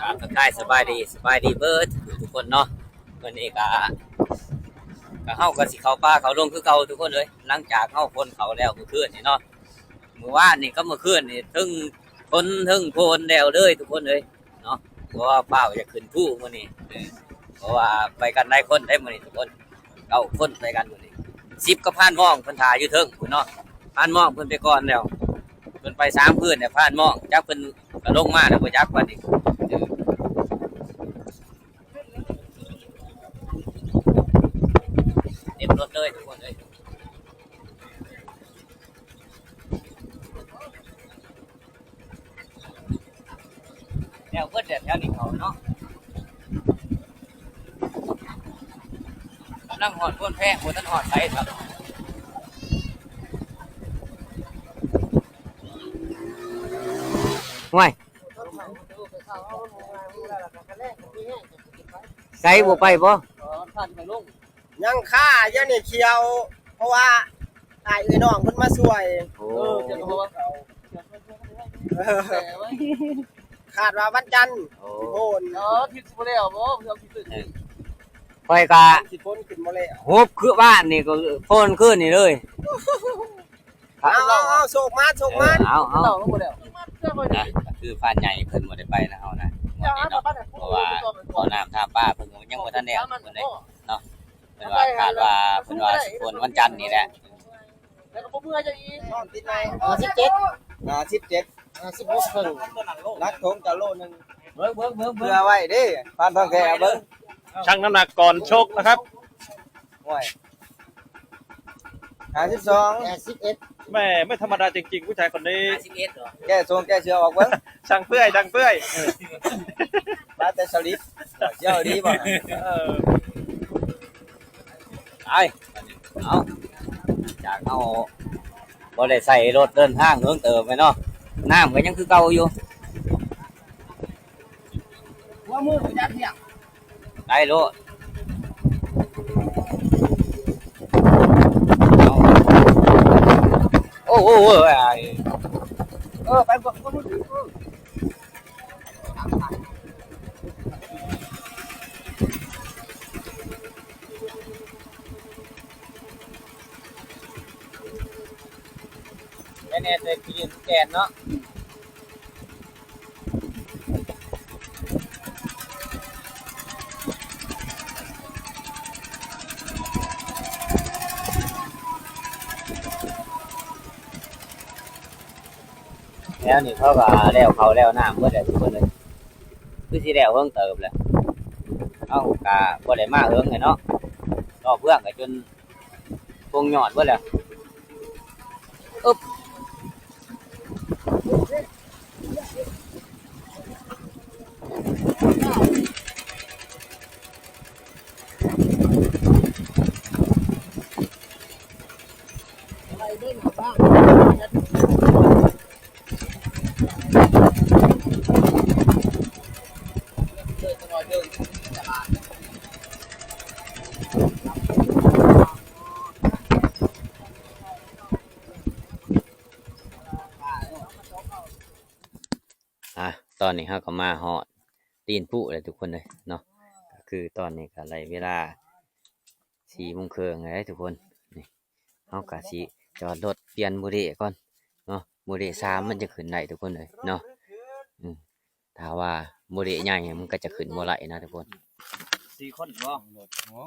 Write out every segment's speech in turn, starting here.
ກາບທັກທາຍສະບາຍດີ ສະບາຍດີເບິດທຸກຄົນເນາະ. ມື້ນີ້ກະ ກະເຮົາກະຊິເຂົ້າປ່າເຂົ້າດົງຄືເກົ່າທຸກຄົນເອີຍ ຫຼັງຈາກເຮົາຝົນເຂົ້າແລ້ວມື້ຄືນນີ້ເນາະ. ມື້ວານນີ້ກັບມື້ຄືນນີ້ ເທິງຝົນເທິງໂພນແລ້ວເລີຍທຸກຄົນເອີຍເນາະ. ເພາະວ່າຟ້າວຢາກຂຶ້ນພູມື້ນີ້ ເພາະວ່າໄປກັນຫຼາຍຄົນເດ້ມື້ນີ້ທຸກຄົນ ເກົ້າຄົນໄປກັນມື້ນີ້. ສິບກັບພານມອງເພິ່ນຖ້າຢູ່ເທິງພຸ້ນເນາະ ພານມອງເພິ່ນໄປກ່ອນແລ້ວ ເພິ່ນໄປສາມຄືນແລ້ວ ພານມອງຈັກເພິ່ນກະລົງມາແລ້ວບໍ່ຈັກບາດນີ້. ເຕັມລົດເລີຍທຸກຄົນເອີຍ. ແລ້ວເບິດແລ້ວແຖວນີ້ເຂົາເນາະ ກຳລັງຮອດໂພນແພງ ບໍ່ທັນຮອດໃສຊ້ຳ. ຫ້ວຍ ໃສບໍ່ໄປບໍ່? ຍັງຄາຢູ່ນີ້ ຂຽວ ເພາະວ່າອ້າຍເອື້ອຍນ້ອງເພິ່ນມາຊ່ວຍ. ໂອ້ ເອີ ຄາດວ່າວັນຈັນ. ໂອ້ ຊິໂພນ. ເອີ ທິດຊິບໍ່ແລ້ວບໍ່? ເອີ ທິດ ຂ້ອຍກະ ຊິໂພນຂຶ້ນບໍ່ແລ້ວ ຮູບຄືວານນີ້ກໍໂພນຄືນນີ້ເລີຍ. ເອົາ ເອົາ ເອົາ ໂຊກມາ ໂຊກມາ. ເອີ ເອົາ ເອົາ ນະ ກໍຄືພານໃຫຍ່ເພິ່ນບໍ່ໄດ້ໄປນະເຮົານະ ງວດນີ້ເນາະ ເພາະວ່າເຂົ້ານ້ຳຖ້າປາເພິ່ນກໍຍັງບໍ່ທັນແລ້ວເພິ່ນເດ້ເນາະ. ເພິ່ນວ່າ ຄາດວ່າ ເພິ່ນວ່າຊິຝົນວັນຈັນນີ້ແຫຼະ. ແລ້ວກໍບໍ່ເມື່ອຈະອີກ ຫ້າສິບເຈັດ ຫ້າສິບເຈັດ ຫ້າສິບຫົກເຄິ່ງ ໜັກຖົງຈະໂລໜຶ່ງ. ເບິ່ງ ເບິ່ງ ເບິ່ງ ເພື່ອໄວ້ເດ້ ພານທອງແທ້ ເບິ່ງ ຊັ່งน้ำหนักก่อนชกนะครับ. ໂອ້ຍ ຫ້າສິບສອງ ຫ້າສິບເອັດ. แม่ ไม่ธรรมดาจริงๆ ผู้ชายคนนี้ ຫ້າສິບເອັດເຫາະ? ແກ້ຊົງແກ້ເສື້ອອອກເບິ່ງ ຊ່างเปื่อย ช่างเปื่อย ເອີ ມາແຕ່ສະລິດ ເຈົ້າດີບໍ່? ເອີ ໄປ ເອົາ ຈາກເຮົາບໍ່ໄດ້ໃຊ້ລົດເດີນທາງເຫິງເຕີບແມ່ນເນາະ ນ້ຳກໍຍັງຄືເກົ່າຢູ່. ຫົວມືໄປຈັກເທື່ອ ໄດ້ໂລດ. ໂອ້ ໂອ້ ໂອ້ ເອີ ໄປ ໄປແດ່ ແຕ່ໄປຢືນແກ່ນເນາະ. ແຖວນີ້ເຂົາກໍແລ້ວເຂົ້າແລ້ວນ້ຳເບິດແລ້ວທຸກຄົນເອີຍ ຄືຊິແລ້ວເຫິງເຕີບແລ້ວ. ເຮົາກໍບໍ່ໄດ້ມາເຫິງແລ້ວເນາະ ລອບເຮືອນກໍຈົນ ປົງຍອດເບິດແລ້ວ ອຶບ. ອ່າ ຕອນນີ້ເຮົາກໍມາຮອດຕີນພູແລ້ວທຸກຄົນເອີຍເນາະ ກໍຄືຕອນນີ້ກໍໄດ້ເວລາສີ່ໂມງເຄິ່ງແລ້ວທຸກຄົນ. ນີ້ ເຮົາກະຊິຈອດລົດປ່ຽນໂບເດກ່ອນເນາະ ໂບເດສາມມັນຈະຂຶ້ນໄດ້ທຸກຄົນເອີຍເນາະ. ອືມ ຖ້າວ່າໂບເດໃຫຍ່ມັນກໍຈະຂຶ້ນບໍ່ໄດ້ນະທຸກຄົນ. ສີ່ຄົນບໍ່? ໂອ້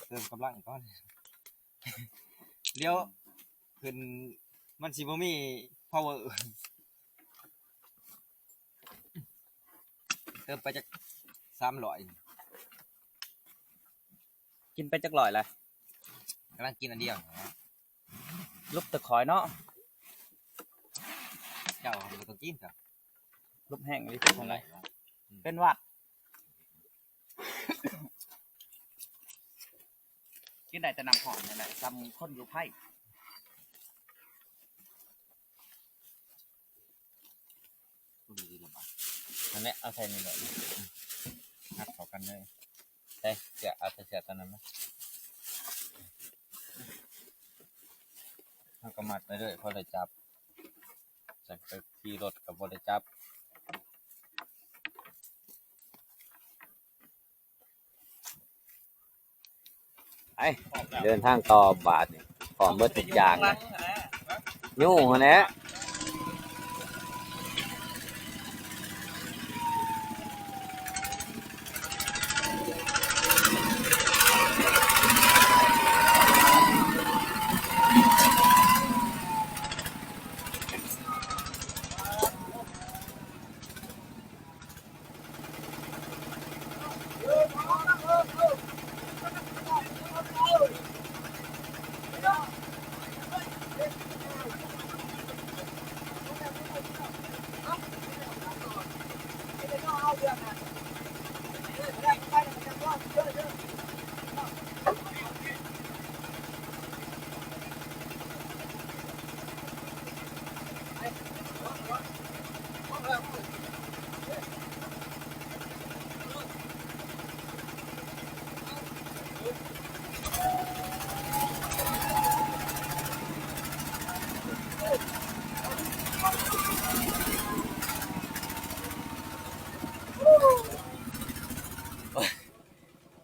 ເຕີມກຳລັງກ່ອນ ດຽວຂຶ້ນມັນຊິບໍ່ມີພາວເວີ. ເຕີມໄປຈັກສາມຮ້ອຍ. ກິນໄປຈັກຮ້ອຍລະ? ກຳລັງກິນອັນດຽວ ລຸບແຕ່ຂ້ອຍເນາະ ເຈົ້າບໍ່ຕ້ອງກິນ ລຸບແຮງອີ່ຫຼີ ເປັນຫວັດ. ກິນໄດ້ແຕ່ນ້ຳຮ້ອນນີ້ແຫຼະ ສ່ຳຄົນຢູ່ໄພ. ອັນນີ້ລະບາດ ອັນນີ້ເອົາໃສ່ນີ້ເລີຍ ຮັດເຂົ້າກັນເລີຍ. ໃສ່ເສື້ອ ເອົາໃສ່ເສື້ອຕົວນັ້ນມາ ເຮົາກໍມັດໄປເລີຍ ພໍໄດ້ຈັບ. ຈັກໄປຂີ່ລົດກໍບໍ່ໄດ້ຈັບ. ໄປ ເດີນທາງຕໍ່ບາດນີ້ ພ້ອມເບິດທຸກຢ່າງ ຍູ້ຫັ້ນແຫຼະ.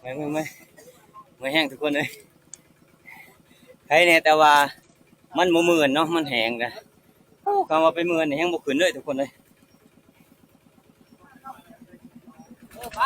ເມື່ອຍ ເມື່ອຍ ເມື່ອຍ ເມື່ອຍແຮງທຸກຄົນເອີຍ. ໄຄແດ່ ແຕ່ວ່າມັນບໍ່ເມື່ອຍເນາະ ມັນແຫ້ງນະ. ໂອ້ ຄຳວ່າໄປເມື່ອຍນີ້ແຮງບໍ່ຂຶ້ນເລີຍທຸກຄົນເອີຍ. ເອີ ໄປ.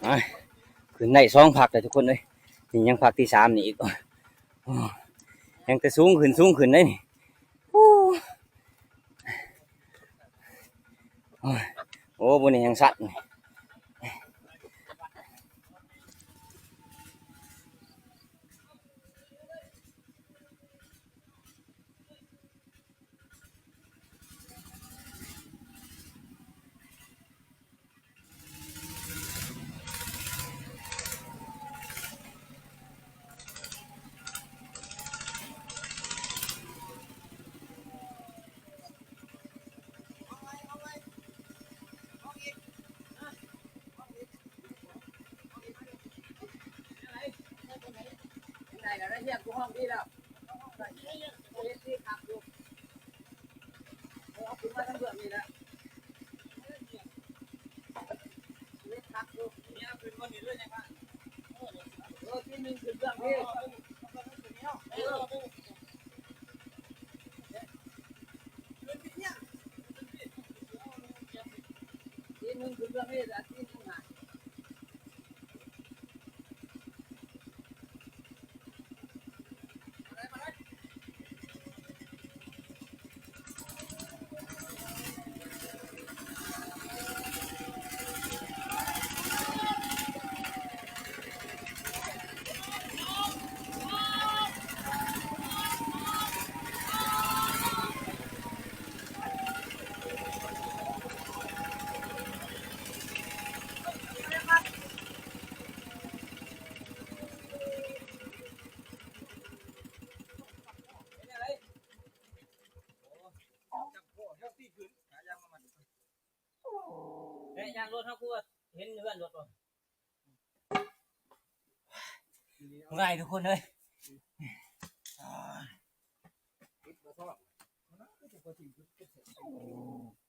ໄປ ຂຶ້ນໄດ້ສອງພັກແລ້ວທຸກຄົນເອີຍ. ນີ້ຍັງພັກທີສາມນີ້ອີກ. ໂອ້ ຍັງແຕ່ສູງຂຶ້ນ ສູງຂຶ້ນເດ້ນີ້. ໂອ້ ໂອ້ ໂອ້ ບ່ອນນີ້ແຮງຊັນ. ຍ່າງລົດເຮົາຄືວ່າເຫັນເຮືອນລົດບໍ່? ເມື່ອຍທຸກຄົນເອີຍ.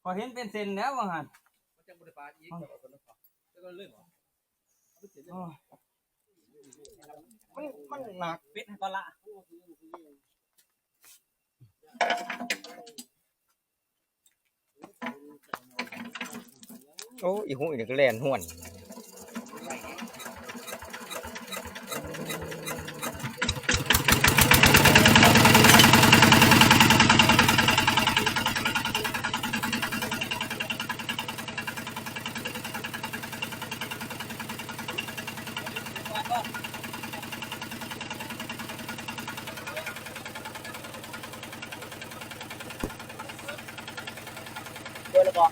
ຂ້ອຍເຫັນເປັນເສັ້ນແລ້ວວ່າຫັ້ນ. ໂອ້ຍ ມັນ ມັນໜັກ ປິດໃຫ້ກ່ອນລະ. ໂອ້ ອີຫຸຍນີ້ກໍແລ່ນຫວນ. ເບິດແລ້ວບໍ່?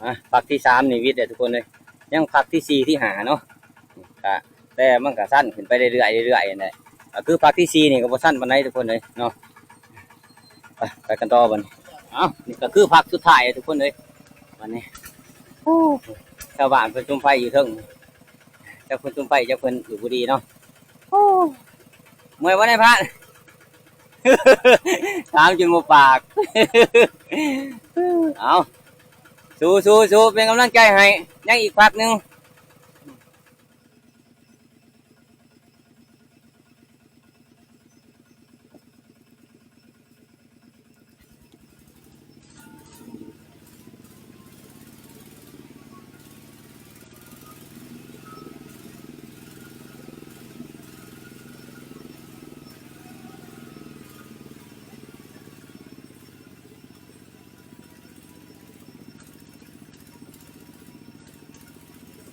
ອ່ະ ພັກທີສາມນີ້ວິດແລ້ວທຸກຄົນເອີຍ. ຍັງພັກທີສີ່ ທີຫ້າເນາະ. ກະ ແຕ່ມັນກະຊັນຂຶ້ນໄປເລື້ອຍໆ ເລື້ອຍໆ ຫັ້ນແຫຼະ. ກະຄືພັກທີສີ່ນີ້ກໍບໍ່ຊັນປານໃດທຸກຄົນເອີຍເນາະ. ໄປ ໄປກັນຕໍ່ບັດນີ້. ເອົ້າ ນີ້ກໍຄືພັກສຸດທ້າຍທຸກຄົນເອີຍ ບັດນີ້. ໂອ້ ຊາວບ້ານເພິ່ນຈຸ່ມໄຟຢູ່ເທິງ. ຈັກເພິ່ນຈຸ່ມໄຟ ຈັກເພິ່ນຢູ່ບໍ່ດີເນາະ. ໂອ້ ເມື່ອຍບໍ່ນາຍພານ? ຖາມຈົນບໍ່ປາກ. ເອົາ ສູ້ໆໆ ເປັນກຳລັງໃຈໃຫ້ ຍັງອີກພັກໜຶ່ງ. ໂ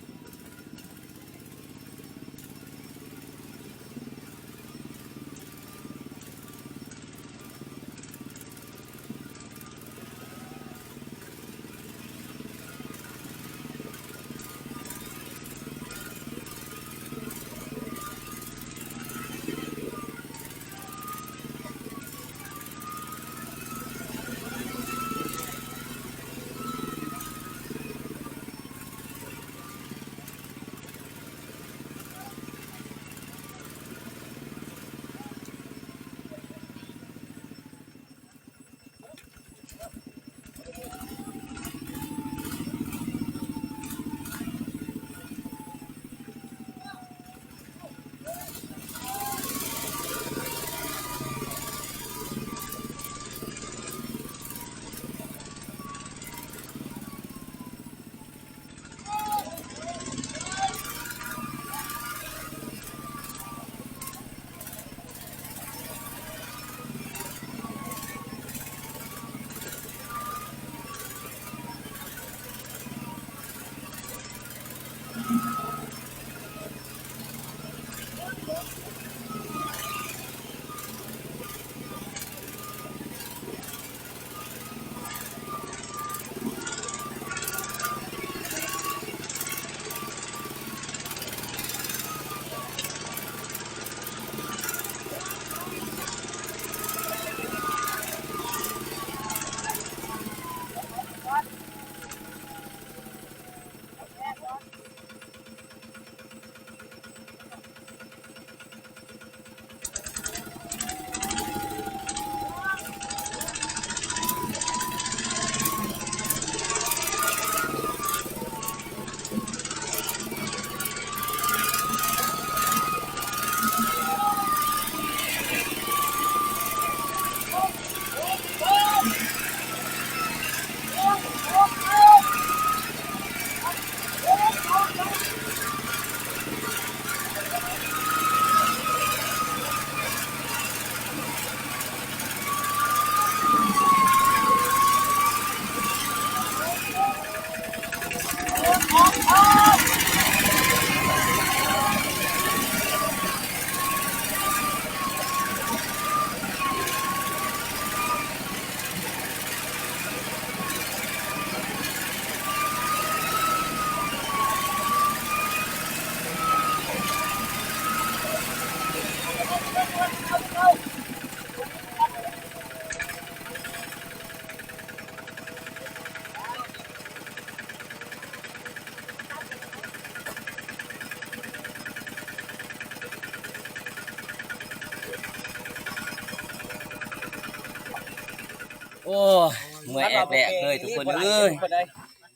ໂອ້ຍ ເມື່ອຍແອກແລກເລີຍທຸກຄົນເອີຍ.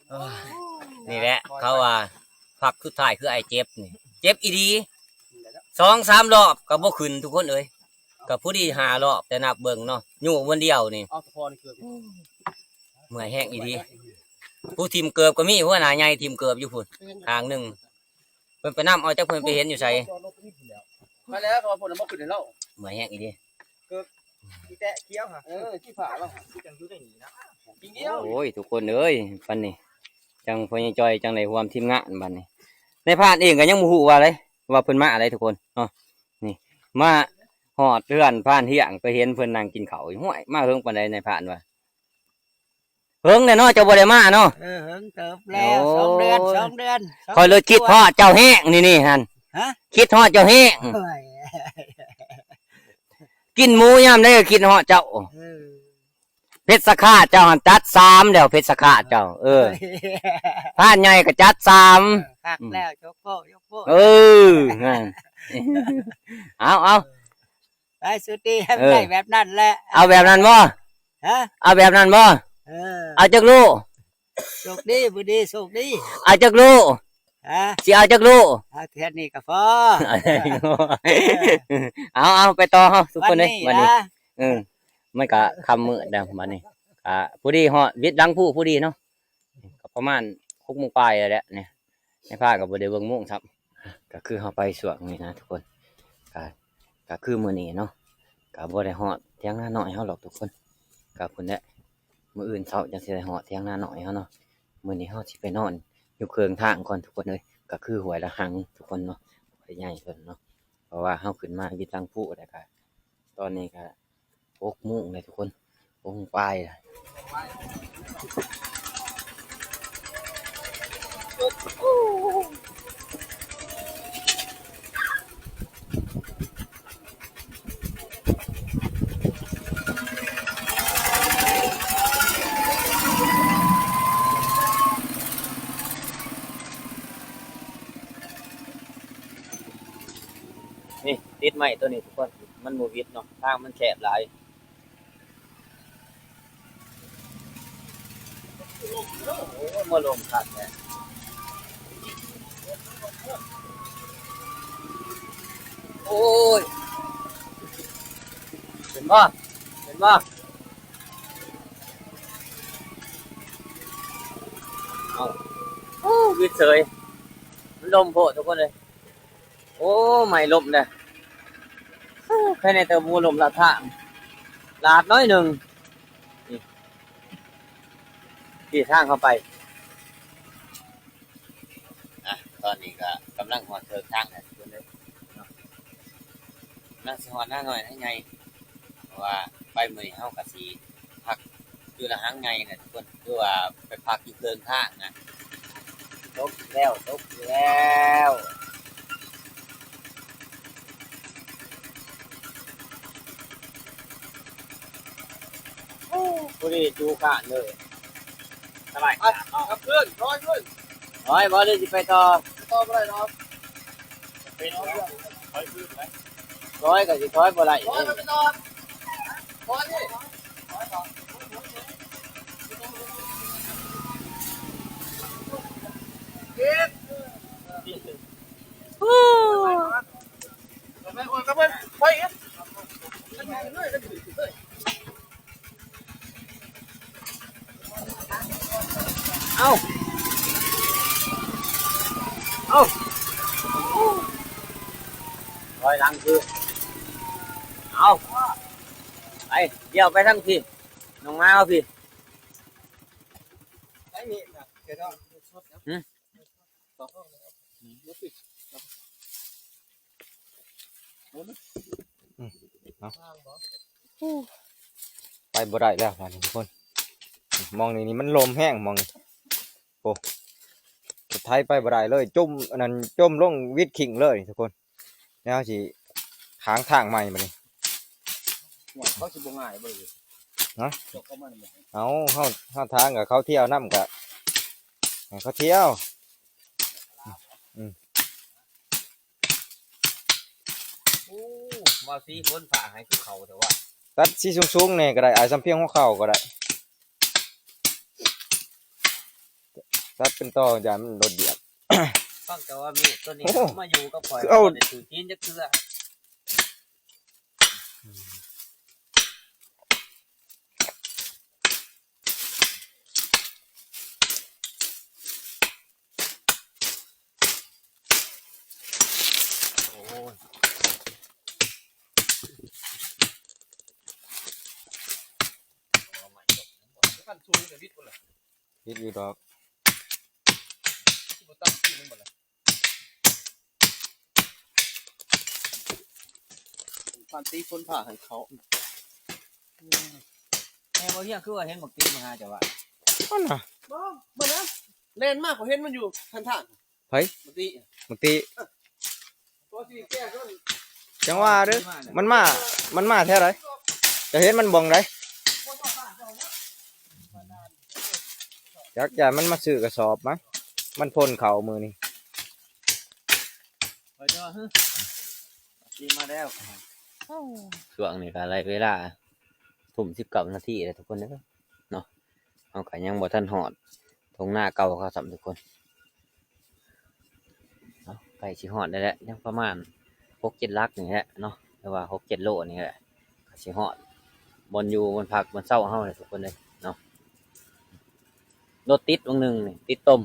ໂອ້ຍ ນີ້ແຫຼະເຂົາວ່າພັກສຸດທ້າຍຄືອ້າຍເຈັບນີ້ ເຈັບອີ່ຫຼີ ສອງສາມລອບກໍບໍ່ຂຶ້ນທຸກຄົນເອີຍ. ກໍພໍດີຫ້າລອບ ແຕ່ນັບເບິ່ງເນາະ ຍູ້ຄົນດຽວນີ້ ເອົາສະພໍນີ້ເກືອບ ເມື່ອຍແຮງອີ່ຫຼີ. ຜູ້ຖິ້ມເກີບກໍມີ ຫົວໜ້າໃຫຍ່ຖິ້ມເກີບຢູ່ພຸ້ນຂ້າງໜຶ່ງ. ເພິ່ນໄປນຳເອົາ ຈັກເພິ່ນໄປເຫັນຢູ່ໃສ. ມາແລ້ວ ເຂົາວ່າເພິ່ນເອົາມາຂຶ້ນໃຫ້ລາວ. ເມື່ອຍແຮງອີ່ຫຼີ ເກີບ ອີແຕະຂຽວຫະ ເອີ ຂີ້ຜາລາວ ຄືຈັ່ງຢູ່ໃນນີ້ນະ ປີດຽວ. ໂອ້ຍ ທຸກຄົນເອີຍ ບັດນີ້ ຈັ່ງພໍ່ໃຫຍ່ຈ່ອຍ ຈັ່ງໄດ້ຮ່ວມທີມງານບັດນີ້. ນາຍພານເອງກໍຍັງບໍ່ຮູ້ວ່າໃດ ວ່າເພິ່ນມາໃດ ທຸກຄົນເນາະ. ນີ້ ມາຮອດເຮືອນພານທ່ຽງ ໄປເຫັນເພິ່ນນັ່ງກິນເຂົ້າຢູ່. ຫ້ວຍ ມາເຫິງປານໃດ ນາຍພານວ່າ. ເຫິງແລ້ວເນາະ ເຈົ້າບໍ່ໄດ້ມາເນາະ. ເອີ ເຫິງເຕີບແລ້ວ ໂອ້ຍ ສອງເດືອນ ສອງເດືອນ ຂ້ອຍເລີຍຄິດຮອດເຈົ້າແຮງ ນີ້ໆຫັ້ນ. ຮະ? ຄິດຮອດເຈົ້າແຮງ. ໂອ້ຍ ກິນໝູຍາມໃດກໍຄິດຮອດເຈົ້າ. ເອີ ເພັດສະຄາດເຈົ້າຫັ້ນຈັດສາມແລ້ວ ເພັດສະຄາດເຈົ້າ. ເອີ ໂອ້ຍ ພານໃຫຍ່ກໍຈັດສາມ. ເອີ ຄັກແລ້ວ ຍົກໂປ້ ຍົກໂປ້. ເອີ ນັ້ນ ເອົາ ເອົາ ໄປສຸດທີ່ໃຫ້ມັນ ເອີ ໄດ້ແບບນັ້ນແຫຼະ. ເອົາແບບນັ້ນບໍ່? ຮະ? ເອົາແບບນັ້ນບໍ່? ເອີ ເອົາຈັກໂລ? ໂຊກດີ ບໍ່ດີ ໂຊກດີ. ເອົາຈັກໂລ? ຮະ? ຊິເອົາຈັກໂລ? ເອົາແຄ່ນີ້ກໍພໍ. ເອົາ ເອົາ ໄປຕໍ່ເຮົາທຸກຄົນເອີຍ ບັດນີ້ ບັດນີ້ນະ. ເອີ ມັນກໍຄ່ຳມືດແລ້ວບັດນີ້ ກໍພໍດີຮອດວິດຫຼັງພູພໍດີເນາະ. ກໍປະມານຫົກໂມງປາຍແລ້ວແຫຼະນີ້ ນາຍພານກໍບໍ່ໄດ້ເບິ່ງໂມງຊ້ຳ. ກໍຄືເຮົາໄປຊ່ວງນີ້ນະທຸກຄົນ ກໍ ກໍຄືມື້ນີ້ເນາະ ກໍບໍ່ໄດ້ຮອດຖຽງນານ້ອຍເຮົາດອກທຸກຄົນ. ກໍພຸ້ນແຫຼະ ມື້ອື່ນເຊົ້າຈັ່ງຊິໄດ້ຮອດຖຽງນານ້ອຍເຮົາເນາະ. ມື້ນີ້ເຮົາຊິໄປນອນຢູ່ເຄິ່ງທາງກ່ອນທຸກຄົນເອີຍ ກໍຄືຫ້ວຍລະຫັງທຸກຄົນເນາະ ຫ້ວຍໃຫຍ່ເພິ່ນເນາະ. ເພາະວ່າເຮົາຂຶ້ນມາວິດຫຼັງພູແລ້ວກໍ ຕອນນີ້ກໍຫົກໂມງແລ້ວທຸກຄົນ ຫົກໂມງປາຍແລ້ວ. ນີ້ ຕິດໄມ້ຕົວນີ້ທຸກຄົນ ມັນບໍ່ຫວິດເນາະ ທາງມັນແຄບຫຼາຍ. ໂອ້ຍ ມາລົມຄັກແທ້ ໂອ້ຍ ເຫັນບໍ່ ເຫັນບໍ່? ເອົາ ໂອ້ ຫວິດເສີຍ ມັນລົມໂພດທຸກຄົນເອີຍ. ໂອ້ ໄມ້ລົ້ມແລ້ວ ໂອ້ ໃຄແນ່ແຕ່ບໍ່ລົ້ມລາດທາງ ລາດໜ້ອຍໜຶ່ງ. ນີ້ ທີ່ທາງເຂົ້າໄປ ອ່ະ ຕອນນີ້ກໍກຳລັງຮອດເທິງທາງແລ້ວທຸກຄົນເອີຍເນາະ ກຳລັງຊິຮອດນານ້ອຍນາໃຫຍ່ ເພາະວ່າໄປມື້ນີ້ເຮົາກໍຊິພັກຢູ່ລະຫັງໃຫຍ່ນະທຸກຄົນ ຄືວ່າໄປພັກຢູ່ເຄິ່ງທາງນະ. ຕົກອີກແລ້ວ ຕົກອີກແລ້ວ ໂອ້ ພໍດີຈູການເລີຍ. ສະບາຍ ໄປ ເອົາ ກັບຄືນ ຖອຍຄືນ ຖອຍບໍ່ ຫຼືຊິໄປຕໍ່? ໄປຕໍ່ບໍ່ໄດ້ດອກ ເປັນເລື່ອງ ຖອຍຄືນໄປ ຖອຍກໍຊິຖອຍບໍ່ໄດ້ ຖອຍໄປຕໍ່ ຖອຍນີ້ ເກັບ ເອົາ ເອົາ ຖອຍຫຼັງຄືນ ເອົາ ໄປ ດຽວໄປທາງພີ້ ນ້ອງມາເອົາພີ້ ໄປນີ້ນະ ຫຶ? ອືມ ເອົາ ໄປບໍ່ໄດ້ແລ້ວບາດນີ້ທຸກຄົນ ໝ່ອງນີ້ນີ້ມັນລົມແຮງໝ່ອງນີ້ ໂອ້ ລົດໄຖໄປບໍ່ໄດ້ເລີຍ ຈົມ ອັນນັ້ນ ຈົມລົງວິດຂິງເລີຍທຸກຄົນ. ແນວຊິຖາງທາງໃໝ່ບັດນີ້ ໂອ້ຍ ເຂົາຊິບໍ່ງ່າຍບໍ່ເລີຍ ຮະ? ເຈົ້າເຂົ້າມານຳ ເອົາ ເຮົາ ເຮົາຖາງກັບເຂົາທ່ຽວນຳ ກະໃຫ້ເຂົາທ່ຽວ ອືມ ໂອ້ ມາສີຝົນຟ້າໃຫ້ຄືເຂົາແທ້ວ່າ ຕັດສີສູງໆແດ່ກໍໄດ້ ອ້າຍ ສ່ຳພຽງຫົວເຂົ່າກໍໄດ້ ຕັດເປັນຕໍ ຢ້ານມັນໂດດຢຽບ. ຟັງແຕ່ວ່າມີດໂຕນີ້ ໂອ້ ມາຢູ່ກັບຂ້ອຍ ຄືເອົາ ບໍ່ໄດ້ຖືກຕີນຈັກເທື່ອ. ໂອ້ຍ ຄັນສູງກໍວິດພຸ້ນລະ ວິດຢູ່ດອກ ບໍ່ຕັດຕີນມັນບໍ່ລະ. ພັນຕີຝົນພາໃຫ້ເຂົາ ແມ່ບໍ່ຮຽງ ຄືວ່າເຫັນບັກຕີມາຫາເຈົ້າວ່າ ນັ້ນນະ ບໍ່ ບໍ່ນະ ແລ່ນມາ ຂ້ອຍເຫັນມັນຢູ່ຂ້າງທາງ. ໃຜ? ບັກຕີ ບັກຕີ ເອີ ຕົວທີ່ແກ້ມັນ ຈັ່ງວ່າເດີ້ ມັນມາ ມັນມາແຖວໃດ? ຈະເຫັນມັນບ່ອນໃດ? ຈັກ ຢ້ານມັນມາຊື້ກະສອບມາ ມັນພົ່ນເຂົ້າມື້ນີ້ ໄປເດີ ຮຶ ມາແລ້ວ. ຊ່ວງນີ້ກໍໄລ່ເວລາທຸ່ມສິບເກົ້ານາທີແລ້ວທຸກຄົນເດີເນາະ. ເຮົາກໍຍັງບໍ່ທັນຮອດທົ່ງນາເກົ່າເຂົາຊ້ຳທຸກຄົນເນາະ ໃກ້ຊິຮອດໄດ້ແລ້ວ ຍັງປະມານຫົກເຈັດຫຼັກນີ້ແຫຼະເນາະ ຫຼືວ່າຫົກເຈັດໂລນີ້ແຫຼະ ກໍຊິຮອດບ່ອນຢູ່ບ່ອນພັກບ່ອນເຊົາເຮົາແຫຼະທຸກຄົນເອີຍເນາະ. ລົດຕິດຫວ່າງໜຶ່ງນີ້ ຕິດຕົມ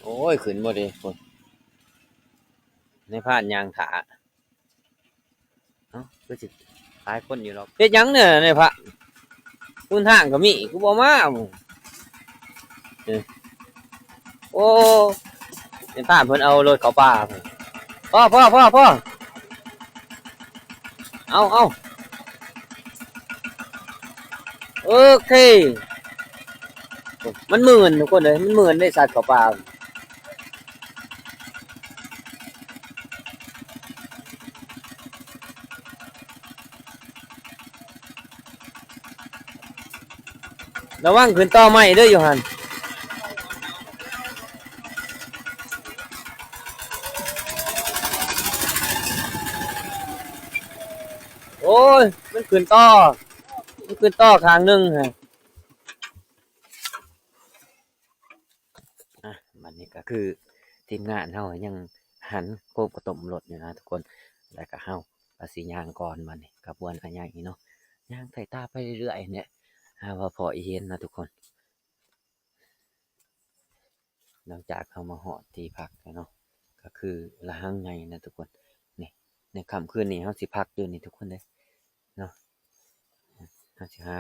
ໂອ້ຍ ຂຶ້ນບໍ່ເດ້ພຸ້ນ ນາຍພານຍ່າງຖ້າ. ເອົ້າ ຄືຊິຫຼາຍຄົນຢູ່ດອກ ເຮັດຫຍັງແດ່ນາຍພານ? ຫົນທາງກໍມີ ຄືບໍ່ມາ? ເອີ ໂອ້ ເປັນພານເພິ່ນເອົາລົດເຂົ້າປ່າ. ພໍ ພໍ ພໍ ພໍ ເອົາ ເອົາ ໂອເຄ ມັນມື່ນທຸກຄົນເອີຍ ມັນມື່ນເດ້ ສັດເຂົ້າປ່າ. ລະວັງຂຶ້ນຕໍໄມ້ເດີ້ຢູ່ຫັ້ນ. ໂອ້ຍ ມັນຂຶ້ນຕໍ ມັນຂຶ້ນຕໍຂ້າງໜຶ່ງຫັ້ນ. ອ່ະ ບັດນີ້ກໍຄືທີມງານເຮົາຍັງຫັນໂຄມກະຕົ້ມລົດຢູ່ນະທຸກຄົນ ແລ້ວກໍເຮົາກໍຊິຍ່າງກ່ອນບັດນີ້ ຂະບວນກໍຍ່າງອີກເນາະ ຍ່າງໄຕ່ຕາໄປເລື້ອຍໆນີ້ ຫາວ່າພໍອີເຫັນນະທຸກຄົນ. ຫຼັງຈາກເຮົາມາຮອດທີ່ພັກແລ້ວເນາະ ກໍຄືລະຫັງໃຫຍ່ນະທຸກຄົນ ນີ້ ໃນຄ່ຳຄືນນີ້ເຮົາຊິພັກຢູ່ນີ້ທຸກຄົນເດີເນາະ ເຮົາຊິຫາ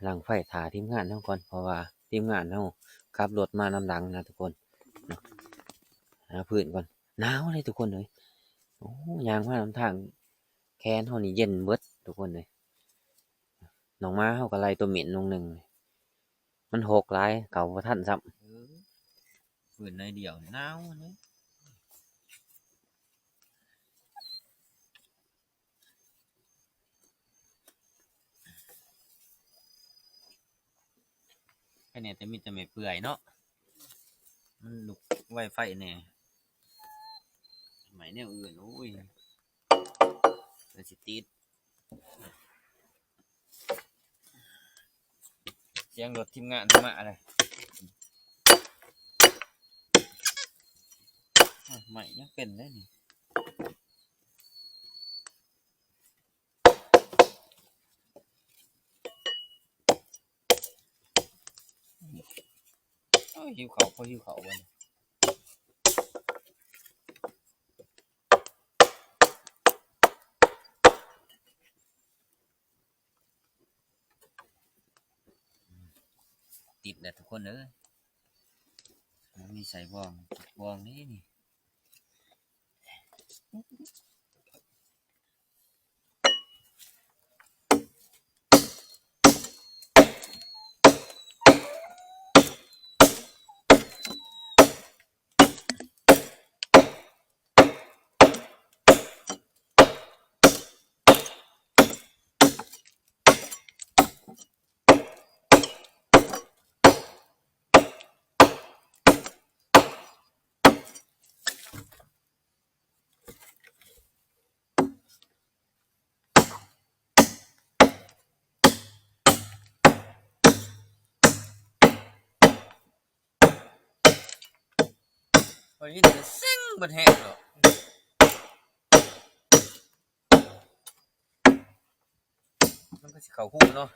ຫຼັງໄຟຖ້າທີມງານເຮົາກ່ອນ ເພາະວ່າທີມງານເຮົາຂັບລົດມານຳຫຼັງນະທຸກຄົນເນາະ. ຫາພື້ນກ່ອນ ໜາວເລີຍທຸກຄົນເອີຍ. ໂອ້ ຍ່າງມານຳທາງແຂນເຮົານີ້ເຢັນເບິດທຸກຄົນເອີຍ. ນ້ອງໝາເຮົາກໍໄລ່ຕົວເໝັນລົງໜຶ່ງ ມັນຫົກຫຼາຍ ເຂົ້າບໍ່ທັນຊ້ຳ. ເອີ ພື້ນໜ້ອຍດຽວໜາວເລີຍ. ແຄ່ນີ້ແຕ່ມີແຕ່ໄມ້ເປື່ອຍເນາະ ມັນລຸກໄວໄຟແດ່ ໄມ້ແນວອື່ນ ໂອ້ຍ ມັນຊິຕິດ. ສຽງລົດທີມງານມາແລ້ວ ໄມ້ຍັງເປັນເດ້ນີ້. ໂອ້ຍ ຫິວເຂົ້າ ພໍຫິວເຂົ້າບັດນີ້. ຕິດແລ້ວທຸກຄົນເອີຍ ບໍ່ມີໃສ່ບ່ອງ ຕິດບ່ອງນີ້ນີ້. ໂ ຂ້ອຍຍິນແຕ່ເສັງເບິດແຮງດອກ ມັນກໍຊິເຂົ້າຮູເນາະ.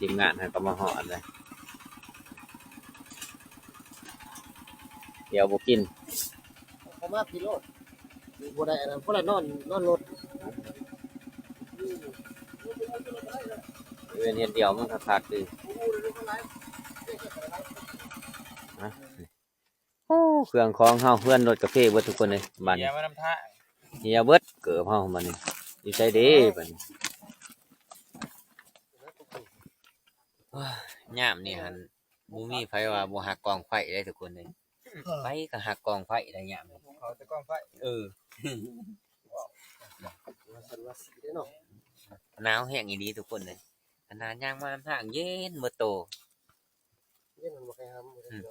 ທີມງານເຮົາກໍມາຮອດແລ້ວ ດຽວບໍ່ກິນ ເຂົ້າມາພີໂລດ ບໍ່ໄດ້ອັນນັ້ນ ບໍ່ໄດ້ນອນ ນອນລົດ ເຮືອນເຮືອນດຽວມັນຄັກໆ ຄື ໂອ້ ເຄື່ອງຂອງເຮົາ ເຮືອນລົດກາເຟເບິດທຸກຄົນເລີຍ ບາດນີ້ ເຫຍມານຳທາງ ເຫຍເບິດເກີບເຮົາ ບາດນີ້ ຢູ່ໃສເດ້ ບາດນີ້ ຍາມນີ້ຫັ້ນ ບໍ່ມີໃຜວ່າບໍ່ຮັກກອງໄຟເດ້ທຸກຄົນເອີຍ ເອີ ໃຜກໍຮັກກອງໄຟໄດ້ຍາມນີ້ ເຂົາແຕ່ກອງໄຟ ເອີ ວ່າຊັ້ນວ່າຊີ້ເດ້ເນາະ ໜາວແຮງອີ່ຫຼີທຸກຄົນເອີຍ ຂະໜາດຍ່າງມານຳທາງເຢັນໝົດໂຕ ເຢັນມັນບໍ່ໃຄ່ຫຳ ອືມ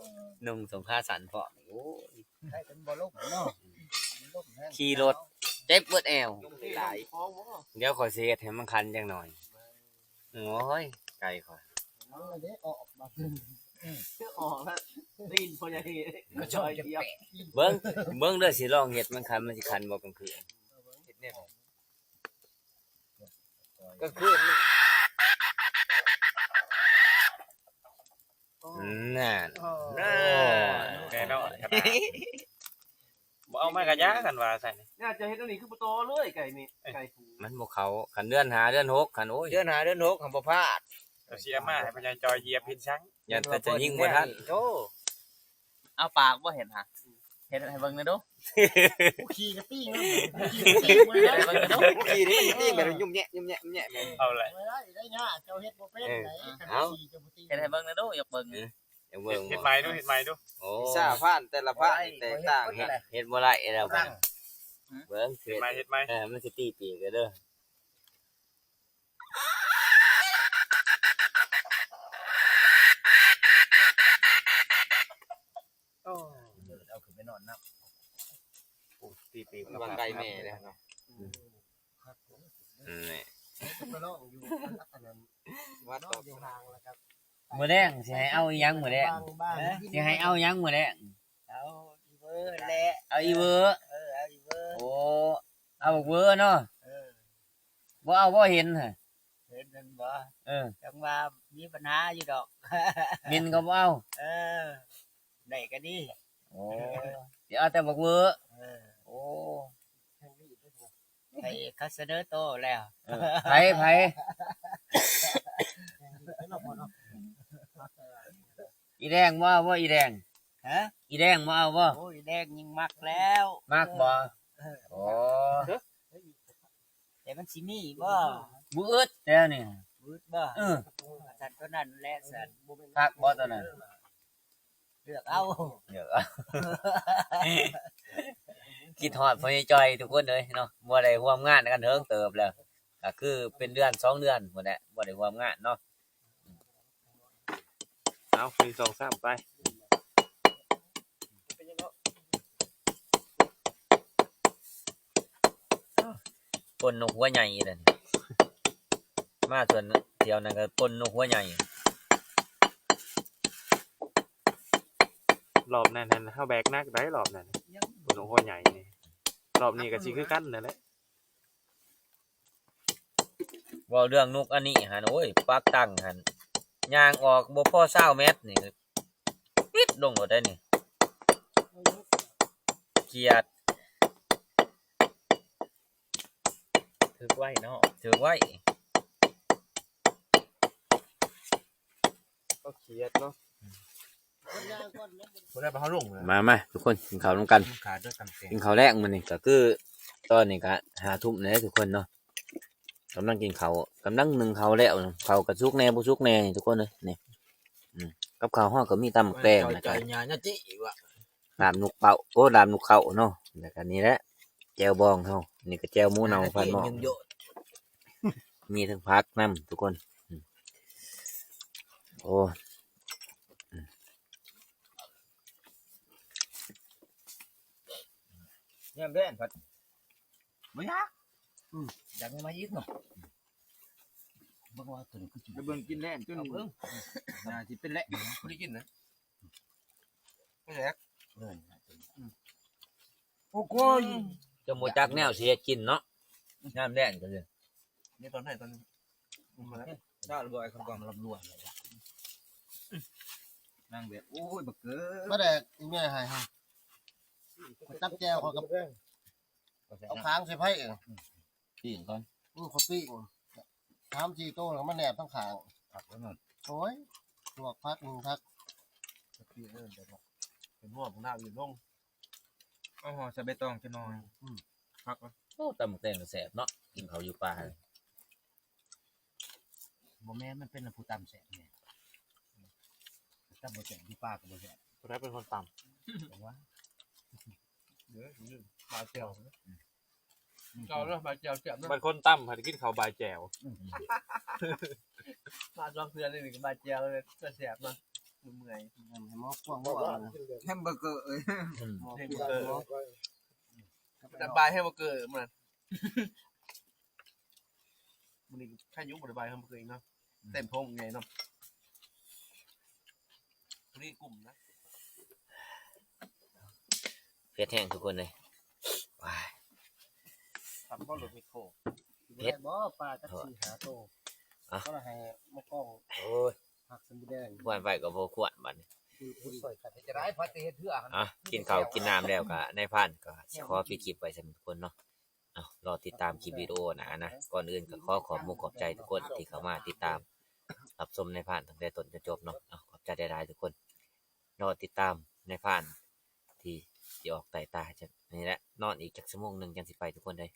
ນຸ່ງສົ້ງຂາສັ້ນພ້ອມ ໂອ້ຍ ໃສ່ຈົນບໍ່ລົງເນາະ ຂີ່ລົດເຈັບເບິດແອວ ດຽວຂ້ອຍຊິເຮັດໃຫ້ມັນຄັນຈັກໜ່ອຍ. ໂອ້ຍ ໄກ່ຂ້ອຍ ເອົາເດ້ ອອກບາດນີ້ ອອກແລ້ວ ຕີນພໍ່ໃຫຍ່ກໍຈອຍດຽບ ເບິ່ງ ເບິ່ງເດີ ຊິລອງເຮັດມັນຄັນ ມັນຊິຄັນບໍ່ກາງຄືນ ເຮັດແນວໃດ ກາງຄືນ ນັ້ນ ໂອ້ ນັ້ນ ແນ່ນອນຂະໜາດ ບໍ່ເອົາມາກະຢ່າ ຄັນວ່າຊັ້ນ ຍາດຈະເຮັດອັນນີ້ຄືບໍ່ຕໍ່ເລີຍ ໄກ່ນີ້ ເອີ ໄກ່ຜູ້ ມັນບໍ່ເຂົ້າ ຄັນເດືອນຫ້າເດືອນຫົກຫັ້ນ ໂອ້ຍ ເດືອນຫ້າເດືອນຫົກຫັ້ນບໍ່ພາດ ເຈົ້າຊິເອົາມາໃຫ້ພໍ່ໃຫຍ່ຈອຍຢຽບເຮັດຫຍັງ ຢ້ານແຕ່ຈະຍິງບໍ່ທັນ ໂອ້ ເອົາປາກບໍ່ເຫັນຫະ ເຮັດໃຫ້ເບິ່ງແດ່ດູ ຂີ້ກະຕີງ ຂີ້ກະຕີງ ເຮັດໃຫ້ເບິ່ງແດ່ດູ ຂີ້ນີ້ມັນຕີງແບບຍຸ່ມແຍະ ຍຸ່ມແຍະ ຍຸ່ມແຍະ ເອົາແຫຼະ ໄດ້ຍາກ ເຈົ້າເຮັດບໍ່ເປັນ ເອີ ໄດ໋ ຄັນ ເອົ້າ ຂີ້ເຈົ້າບໍ່ຕີງ ເຮັດໃຫ້ເບິ່ງແດ່ດູ ຢາກເບິ່ງ ເອີ ຢາກເບິ່ງ ເຮັດໃໝ່ດູ ເຮັດໃໝ່ດູ ໂອ້ ວິຊາພານແຕ່ລະພານແຕກຕ່າງ ເຮັດ ເຮັດບໍ່ໄດ້ແລ້ວ ເບິ່ງ ເຮັດໃໝ່ ເຮັດໃໝ່ ເອີ ມັນຊິຕີປີກເດີ ໂອ້ ເດີນເອົາຂຶ້ນໄປນອນນຳ ໂອ້ ຕີປີກ ວ່າໄກແນ່ເດ້ເນາະ ອືມ ນີ້ ໄປລອງຢູ່ອັນນັ້ນ ວັດ ລອງຢູ່ຫ່າງແລ້ວກໍ ມື້ແລງຊິໃຫ້ເອົາອີ່ຫຍັງມື້ແລງ ຊິໃຫ້ເອົາຫຍັງມື້ແລງ ເອົາອີເວີແຫຼະ ເອົາອີເວີ ເອີ ເອົາອີເວີ ໂອ້ ເອົາບັກເວີເນາະ ເອີ ບໍ່ເອົາບໍ່ເຫັນຫັ້ນ ເຫັນນັ້ນບໍ່ ເອີ ຈັ່ງວ່າມີບັນຫາຢູ່ດອກ ເມັນກໍບໍ່ເອົາ ເອີ ໄດ້ກໍດີ ໂອ້ ຊິເອົາແຕ່ບັກເວີ ເອີ ໂອ້ ໃຫ້ເຂົາສະເໜີໂຕແລ້ວ ເອີ ໃຜ ໃຜ ອີແດງບໍ່ເອົາບໍ່ ອີແດງ ຮະ ອີແດງບໍ່ເອົາບໍ່ ໂອ້ ອີແດງຍິ່ງມັກແລ້ວ ມັກບໍ່ ເອີ ໂອ້ ແຕ່ມັນຊິມີບໍ່ ບໍ່ອຶດແລ້ວນີ້ ບໍ່ອຶດບໍ່ ເອີ ຊັ້ນຕົວນັ້ນແຫຼະຊັ້ນ ຄັກບໍ່ຕົວນັ້ນ ເລືອກເອົາ ເລືອກເອົາ ຄິດຮອດພໍ່ໃຫຍ່ຈ່ອຍທຸກຄົນເອີຍເນາະ ບໍ່ໄດ້ຮ່ວມງານກັນເຖິງເຕີບແລ້ວ ກໍຄືເປັນເດືອນສອງເດືອນພຸ້ນແຫຼະ ບໍ່ໄດ້ຮ່ວມງານເນາະ ເອົາ ໜຶ່ງ ສອງ ສາມ ໄປ ປົນນົກຫົວໃຫຍ່ເດ້ ມາສວນທ່ຽວນັ້ນກໍປົນນົກຫົວໃຫຍ່ ລອບນັ້ນຫັ້ນເຮົາແບກໜັກໄດ໋ ລອບນັ້ນ ປົນນົກຫົວໃຫຍ່ນີ້ ລອບນີ້ກໍຊິຄືກັນນັ້ນແຫຼະ. ເວົ້າເລື່ອງນົກອັນນີ້ຫັ້ນ ໂອ້ຍ ປັກຕັ້ງຫັ້ນ ຍ່າງອອກບໍ່ພໍຊາວແມັດນີ້ ປິດລົງໂລດໄດ໋ນີ້ ກຽດ ຖືກໄວ້ເນາະ ຖືກໄວ້ ກໍກຽດເນາະ. ບໍ່ໄດ້ໄປເຮົາລົງເລີຍ ມາ ມາ ທຸກຄົນ ກິນເຂົ້ານຳກັນ ກິນເຂົ້າແລງມື້ນີ້ ກໍຄືຕອນນີ້ກໍຫ້າທຸ່ມແລ້ວທຸກຄົນເນາະ. ກຳລັງກິນເຂົ້າ ກຳລັງໜຶ້ງເຂົ້າແລ້ວ ເຂົ້າກໍສຸກແດ່ບໍ່ສຸກແດ່ນີ້ທຸກຄົນເອີຍ ນີ້ ອືມ ກັບເຂົ້າເຮົາກໍມີຕຳໝາກແຕງ ແລ້ວກໍ ຍາຍາຈິວ່າ ລາບນົກເປົ້າ ໂອ້ ລາບນົກເຂົ້າເນາະ ແລ້ວກໍນີ້ແຫຼະ ແຈ່ວບອງເຮົາ ນີ້ກໍແຈ່ວໝູເນົ່າພັນໝໍ້ ມີທັງຜັກນຳທຸກຄົນ ອືມ ໂອ້ ອືມ ຍາມແລງພັດ ບໍ່ຢາກ ອືມ ຢາກມາອີກເນາະ ເບິ່ງວ່າຕົວນີ້ຄືຊິ ໄປເບິ່ງກິນແລ້ວຈົນ ເອົາເບິ່ງ ໜ້າຊິເປັນແຫຼະ ບໍ່ໄດ້ກິນນະ ບໍ່ແຫຼະ ເອີ ອືມ ໂອ້ໂກຍ ຈະບໍ່ຈັກແນວຊິເຮັດກິນເນາະ ຍາມແລງກໍເລີຍ ນີ້ຕອນໄຫ້ຕອນນີ້ ອືມ ຊາລະບໍ່ ໄອ້ຄຳກອງລຳລວຍ ນາງແບບ ໂອ້ຍ ບັກເກີ ປາແດກອີແມ່ໃຫ້ເຮົາ ຈັບແຈ່ວເຂົາກັບ ເອົາຄ້າງໃສ່ໄຟ ອືມ ປີ້ງກ່ອນ ອືມ ເຂົາປີ້ງ ສາມສີ່ໂຕ ແລ້ວມາແນບທັງຂ້າງ ຜັກໄວ້ໝົດ ໂອ້ຍ ລວກຜັກໜຶ້ງຜັກ ເປັນຫົວຂອງນ້ຳຢູ່ລົງ ເອົາຫໍ່ໃສ່ໃບຕອງຈັກໜ່ອຍ ອືມ ຜັກ ໂອ້ ຕຳໝາກແຕງກໍແຊບເນາະ ກິນເຂົ້າຢູ່ປ່າ ບໍ່ແມ່ນ ມັນເປັນຜູ້ຕຳແຊບແດ່ ຕຳບໍ່ແຊບ ຢູ່ປ່າກໍບໍ່ແຊບ ຜູ້ໃດເປັນຄົນຕຳ ຈັງຫວະ ເດີ ບາຍແຈ່ວ ເຈົ້າເດີ ບາຍແຈ່ວແຊບເດີ ບັດຄົນຕຳພັດກິນເຂົ້າບາຍແຈ່ວ ອືມ ມາສອງເທື່ອນີ້ກໍບາຍແຈ່ວເລີຍ ກໍແຊບເນາະ ເມື່ອຍ ແຮມເບີເກີເອີຍ ອືມ ແຮມເບີເກີ ແຕ່ບາຍແຮມເບີເກີມື້ນັ້ນ ມື້ນີ້ໃຄຢູ່ບໍ່ໄດ້ບາຍແຮມເບີເກີອີກເນາະ ອືມ ເຕັມໂພງໃຫຍ່ເນາະ ພໍດີກຸ້ມນະ ເຜັດແຮງທຸກຄົນເອີຍ ວ້າຍ ທຳບໍ່ລົດແມັກໂຄ ເຜັດ ໄດ້ບໍ່ປາຈັກສີ່ຫ້າໂຕ ເອົາ ກໍລະໃຫ້ມາກອງ ໂອ້ຍ ຜັກສຳບູແດງ ຄວນໄປກໍບໍ່ຄວນບັດນີ້ ຄືຄົນຊ່ອຍກັນເຮັດຈະໄດ້ ພັດຊິເຮັດເທື່ອຫັ້ນ ອ່ະ ກິນເຂົ້າກິນນ້ຳແລ້ວກໍນາຍພານກໍຊິຂໍປິດຄລິບໄວ້ສ່ຳນີ້ທຸກຄົນເນາະ ເອົາ ລໍຕິດຕາມຄລິບວິດີໂອໜ້ານະ ກ່ອນອື່ນກໍຂໍຂອບມຸກຂອບໃຈທຸກຄົນທີ່ເຂົ້າມາຕິດຕາມຮັບຊົມນາຍພານຕັ້ງແຕ່ຕົ້ນຈົນຈົບເນາະ ເອົາ ຂອບໃຈຫຼາຍໆທຸກຄົນ ລໍຕິດຕາມນາຍພານທີ່ຊິອອກໄຕ່ຕາ ນີ້ແຫຼະ ນອນອີກຈັກຊົ່ວໂມງໜຶ່ງຈັ່ງຊິໄປທຸກຄົນເອີຍ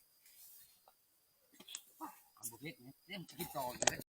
ບໍ່ເຮັດ ເຕັມກິນຕໍ່ອີກ